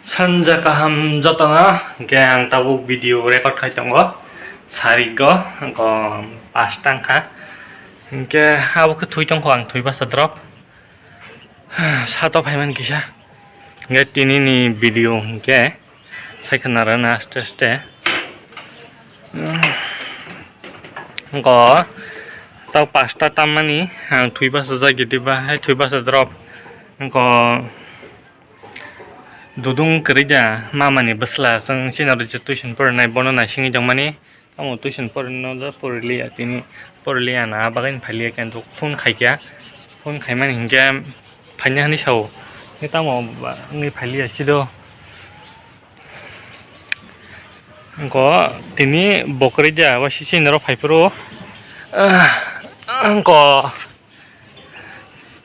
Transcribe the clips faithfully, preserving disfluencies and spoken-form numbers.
Sanja kaham jotono, hwnkhe ang tabuk video record khai tongo, sarigo, hwnkhe paanch ta wngkha, hwnkhe abo khe thwi tongkho ang thwi basa drop, sato phaimani kisa, hwnkhe tinini video hwnkhe sai khna rwna aste aste. Hwnkhe tau paanch ta tammani ang thwi basa jagidi ba hai thwi basa drop, hwnkhe Dudung kwrwi da, mamani bwsla, chwng chini aro je tuition porinai bono naisingwi tongmani, tamo tuition porino da poriliya tini, poriliya na, abagwi phailiya khe phone khaikha, phone khaimani hinkhe phaina hinwi sao, tamo wngwi phailiya sido. Hwnkhe tini bo kwrwi da, waisa chini aro phaiphuru, hwnkhe.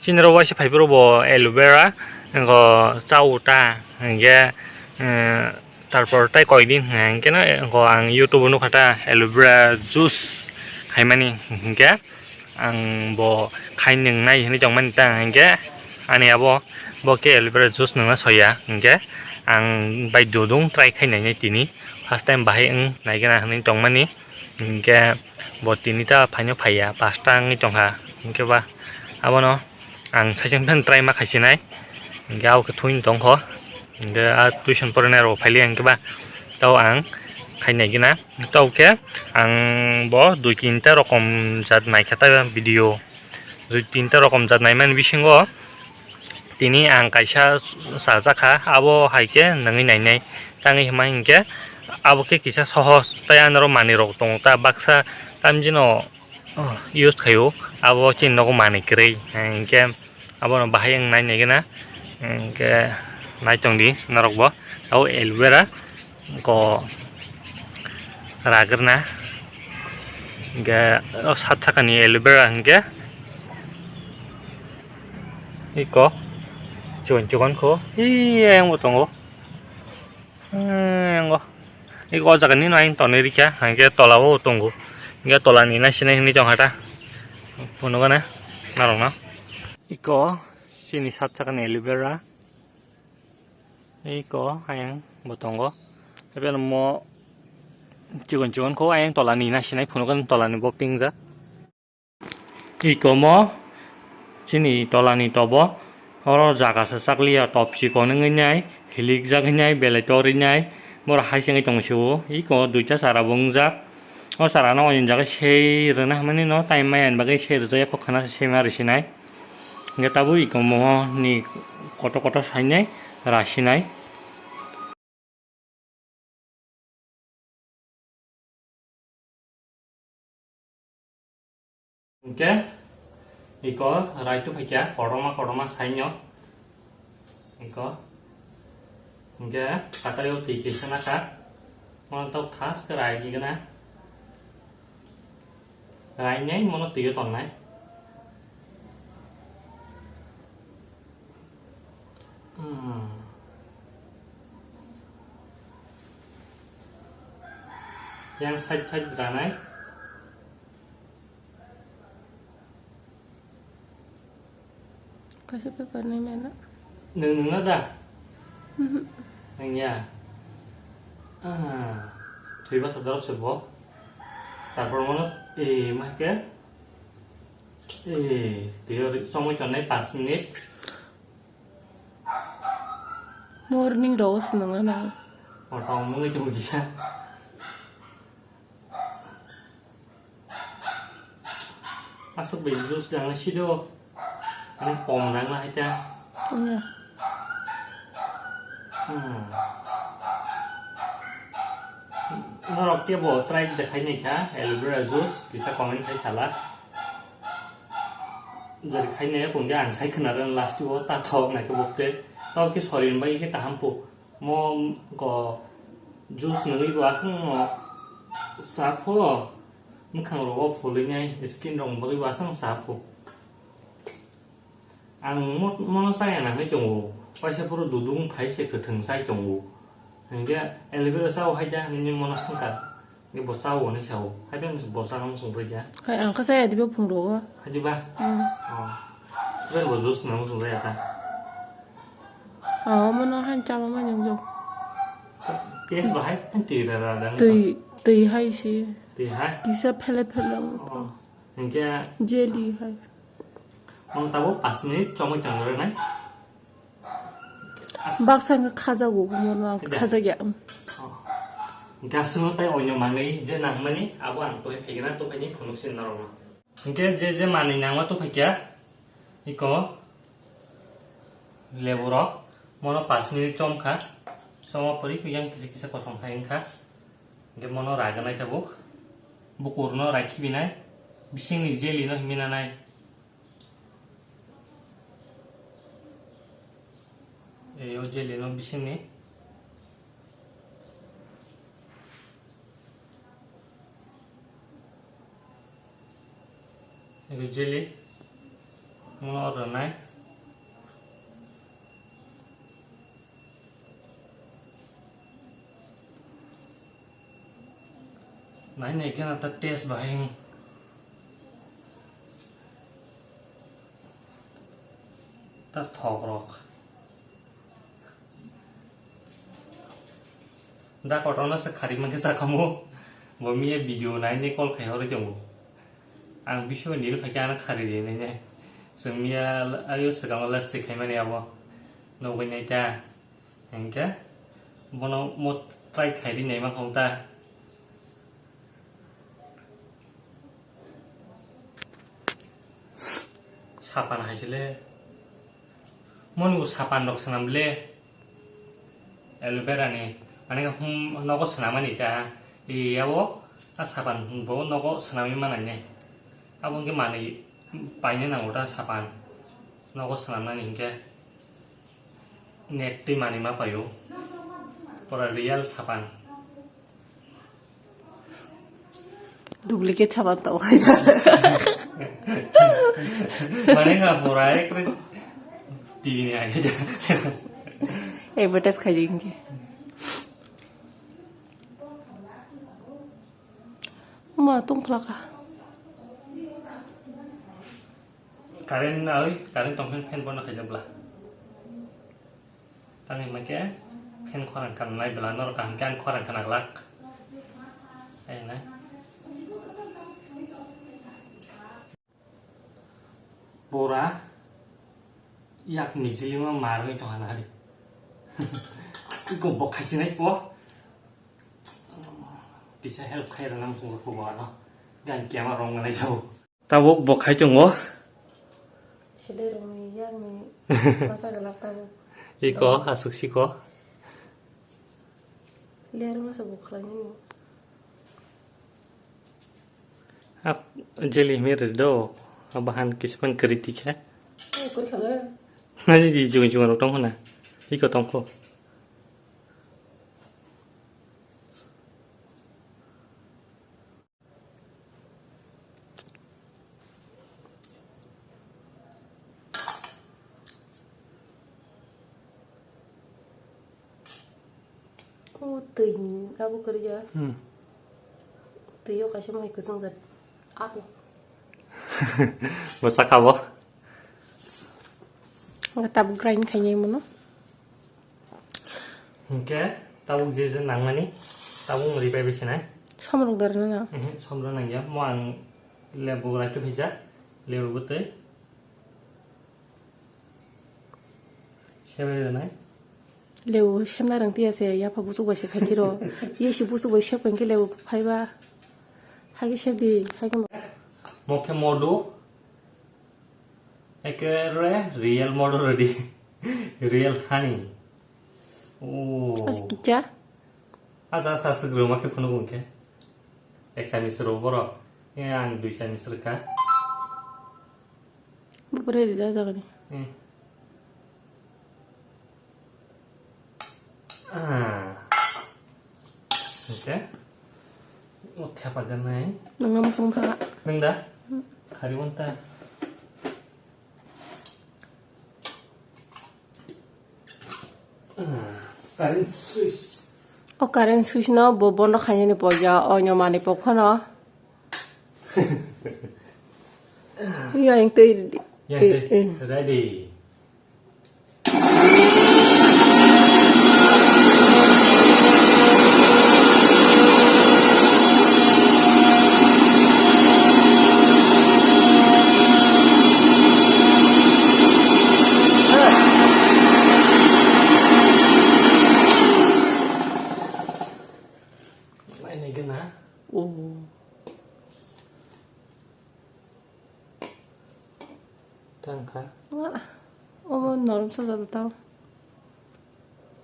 Chini rok waisa phaiphuru bo aloe vera, hwnkhe cha uta, hwnkhe, eh, tarpor tai koidin hwnkhe no, hwnkhe ang YouTube o nukha ta aloe vera juice khaimani, hwnkhe ang bo khai nwngnai hinwi tongmani ta, hwnkhe ani abo bo khe aloe vera juice nwngna soya, hwnkhe ang bai dudung try khai nainai tini, first time bahai wng naigwna hinwi tongmani, hwnkhe bo tini ta phaino phaiya, paanch ta wngwi tongkha, hwnkhe ba abono. Ang saichung phano try ma khaisinai, hwnkhe abo khe thwini tongkho, hwnkhe a tuition porinai rok phailiya hwnkhe ba tao ang khainai gina. Tao khe ang bo dui tinta rokom jat naikha ta video, dui tinta rokom jat naimani bisingo tini ang kaisa chajakha, abo hai khe nangwi nainai, tangwi hwnba hinkhe abo khe kisa sohos tei anoro manwi rok tongo ta baksa tamjino. Oh, use khaio, abo chini nogo manwi kwrwi, hinkhe abono bahai wng nai naigwna, hinkhe naitongdi norokbo. Abo aloe vera ko ragrwna, hinkhe o sat sakani aloe vera hinkhe iko chikon chikon kho, ee, ayang bo tongo. Engo. Iko o jaga nini ayang tonwi rikha, hinkhe tola o tongo. Hinkhe tola ni naisinai hinwi tongkha ta. Phunukgana norokno. Iko chini sat sakani aloe vera. Iko ayang bo tongo. Ebe mo chikon chikon kho ayang tola ni naisinai phunukgana tola ni bo pingjak. Ikomo chini tolani tobo, oro jaga se chakliya, top chikon wngwi nai, hilikjak hinai, belai tor rinai, borok hai se wngwi tongwi sio. Iko duita chara bo wngjak, o chara no oini jaga sei rwna hinmani no time maya ni bagwi sei rwjak ya, kok khna se sei ma rwsinai. Hwnkhe tabuk ikomo ni kotor kotor sainai rasinai. Hwnkhe iko rai tubui kha kotorma kotorma saino. Iko hwnkhe kataio twi kaisa naka. Mono tok thas khe rai digena. Rainai mono twiyo tongnai. Hmm. Yang side side ranai. Kaisa paper nai mano. Nwng nwngna da? Mhm. Nwngya. Ah, thwiba sa dorop se bo. Tarpor mono, eh, ma ke? Eh, twiyo somoi tongnai panch minute. Morning rogo se nwngna nango. Morning mungwi tongo kisa. Aswk bai juice dang sido. Ani kom dang na haita. Iya. Hmm. Norok kebo try de khai nai kha aloe vera juice kisa comment khai sala. Jari khai nai kung ang sai khna ran last o ta thok nai khe bokte. Tao khe sorin bai khe kaham po. Mo ko juice nungwi bo aswk no sa pho, mwkhang rogo phulwi nai skin rok bagwi bo aswk sa pho. Ang mo-, mono chaya nangwi tongo, waisa phuru dudung phai se kwthwng chai tongo. Hinkhe aloe vera chao hai da hinwi mono swngkha. Ni bo chao hinwi sao. Hai da bo chana muchung phai da. Hai ang kha chaya dibo phung rogo. Hai diba? Hmm. Oh. Bai bo juice na muchung chaya ta. Oh, mono han chama mani wngjago. Taste bahai, twi ra ra dang. Twi, twi hai se. Twi hai? Kisa phele phele wng to. Oh. Hinkhe jelly hai. Mono tabuk pash minute chomwi tong rwnai. Baksa wngkha khajago, mono ang khajakya. Oh. Gasno tai onyo manwi je nangmani abo ang twi phegena to phani phunuk sin narokno. Hinkhe je je manwi nangma tongphaikha, iko leburok, mono pash minute chomkha, choma pori yang kisa kisa kosom khai wngkha. Hinkhe mono raganai tabuk, bukurno rakhibinai, bisingni jelly no himina nai. Ei o jelly no bisingni. Ego jelly. Mono rwnai. Nai nai khe ta taste bahai wng. Ta thok rok. Da kotorno se khari mankhe sakhamu. Bo miya video nai ni call khai horoi tongo. Ang bisingo nini phaikhe ano khari rinai ne. Chwng miya ayo swkango last se khaimani abo. Nugwi nai ta. Hinkhe bono mo try khai rinai ma khong ta. Sapan hai se le. Moni bo sapan rok swnam le. Aloe vera ni. Ani hum nogo swnamani ta. Yabo a sapan bo nogo swnamwi manai ne. Abo hwnkhe manwi paina nango ta sapan. Nogo swnamnani hinkhe. Net twi manwi ma paio. Pura real sapan. Duplicate sapan tong hai. Mane nga pura ek re T V ni age ja. Advertise khai jing ke. Ma tung phlaka. Current na oi, current tong fan, fan bono khaijak bla. Tangwi hwnkhe fan khorang khananai bwla norok kaham khe ang khorang khana glak. Ai nai. Pura yak mijili ma marwi tong hana hari. Iko bo khasinai po. Kisa help khai rwna muchung rw khubo ano. Gan kiama rong nai jao. Tabuk bo khai tongo. Sile rungni yakni masa galak tabuk. Iko asuk siko. Ler masa bo khlai nini. Ap jeli mere do. Abahan kispan kritik ha. Koi khala. Nani di jung jung rok tong hona. Iko tong kho. O twi ni abo kwrwi ya. Hmm. Twi o kaisa mai kwchwng jat. Ako. Bo saka bo. Tabuk grind khainai mono. Hinkhe tabuk je je nangmani tabuk mwrwi pai bai sinai. Somrok dara na? Ehe, somrok nangya. Mo ang lebu rai tu phija, lebu bwtwi. Sebai rwnai. Lebu semna rwng tiya se, yapha buchuk bai se khaikhe ro. Ye si buchuk bai sep khe lebu phaiba. Hagi sep di, hagi mo. Mo khe modu. Ekere real model ready. Real honey. Oh. As kicha. Asa asa sugruma ke phunu bungke. Ek sami suru boro. Ya ang dui sami suru ka. Bupre di da jagani. Hmm. Ah. Oke. O thepa janai. Nang nang sung tha. Nang da? Khari wonta. Ah, current switch. O current switch no bo bondo khainani poja, o nyo mani pokhono. Ya yang tei. Ya, eh, tei. Eh. Ready. Norom sa jalo tao.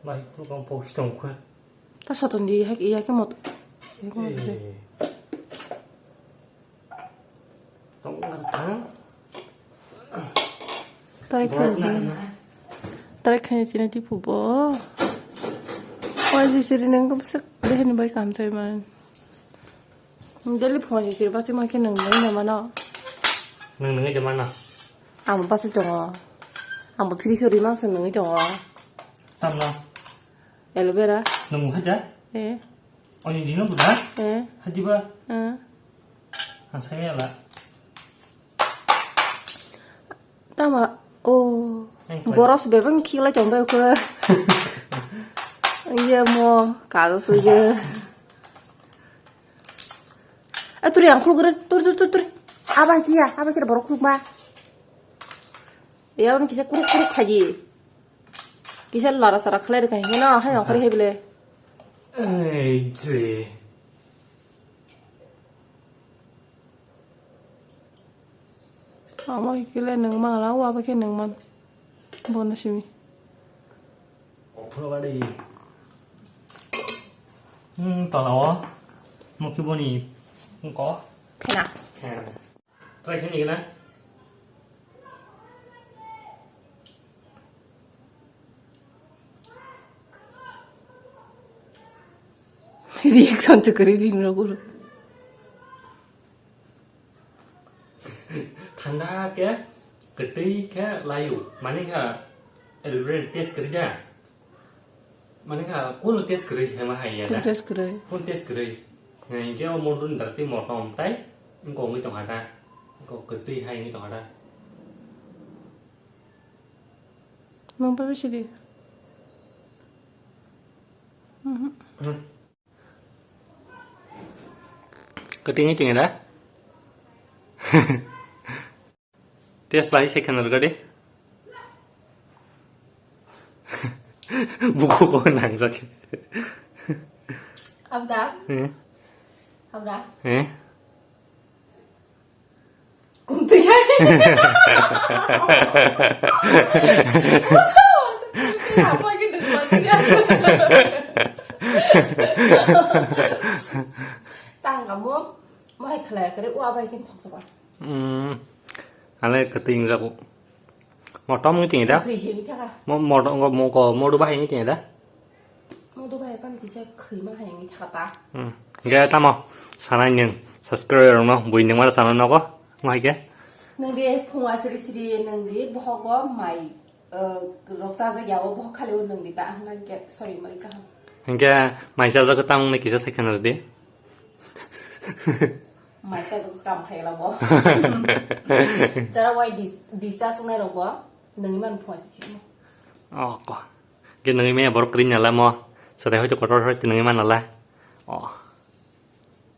Bai, tu kong pok si tong khe. Ta soton di, hak iya ke mot. Iya ke mot. Eh. Tong ngar tang. Try khaini. Try khaini chini tipu bo. Oi, jisiri nang ko bwswk dehani bai kam chai man. Daily phone jisiri bachwi ma khe nang nang mano. Nang nang de mano. Ang bachwi tongo. Ang bo phiri sori mang se nangwi tongo. Tamno. Aloe vera. Nang haja? Eh. Oni dino buda? Eh. Haji ba? Eh. Ang sai mela. Tama, oh, Ang koi. Boros bebeng khilai tong bai ko. Iya mo, kaso suye. Eh, turi ang khuluk re, turi, turi, turi, turi. Aba kia, aba kia borok khuluk ma. Ya, orang kisa kuruk kuruk khaji. Kisa lara sara khlai rwkha hino, hai ongkhor he bile. Ei, je. Amo ikile nang mangala, wa ba khe nang man. Bono simi. Ophro bari. Hmm, tolao. Mukti boni. Ko. Phena. Phena. Try khe nigna. Reaction to kari bin roguru. Thanda ke, ketui ke layu. Mani kha, aloe vera test kari da. Mani kha, kono test kari hema hai ya da. Kono test kari? Kono test kari? Ngai ke o modun darti motom tai, ingko ngi tong hada. Ingko ketui hai ngi tong hada. Nang pai sidi. Mhm. Hmm. Ketui ngi tong hada. Test bai se khana rwgadi. Buku ko nangjak. Abda. Eh? Abda. Eh? Kumtwi hai. Tang kamu, mau hai khalai kare, u abai kin thok sokwa. Hmm. Ale ketui wngjago. Motom wngwi tongwi da? Khwi se wngwi thaka. Mo-, motom, mo-, ko-, modu bahai wngwi tongwi da? Modu bahai pan kisa khwima hai wngwi thaka ta. Hmm. Ge tamo. Sanai nwng. Subscriber rokno bui nwng mara sana nogo. Mo hai ke? Nwng de phunga siri siri nwng de bohogo mai. Eh, rok chajak ya, o bohok khali o nwng di ta, hwnka hwnkhe, sorry, moi kaham. Hwnkhe mai chajak tamo nai kisa sai khana di. Mai chajak kam khai la bo. Chara wai dis-, discharge nai rok bo, nwngwi man phone si. Oh, ko. Ke nwngwi maya borok kri nala mo. Sore hoito kotor hoito nwngwi man nala. Oh.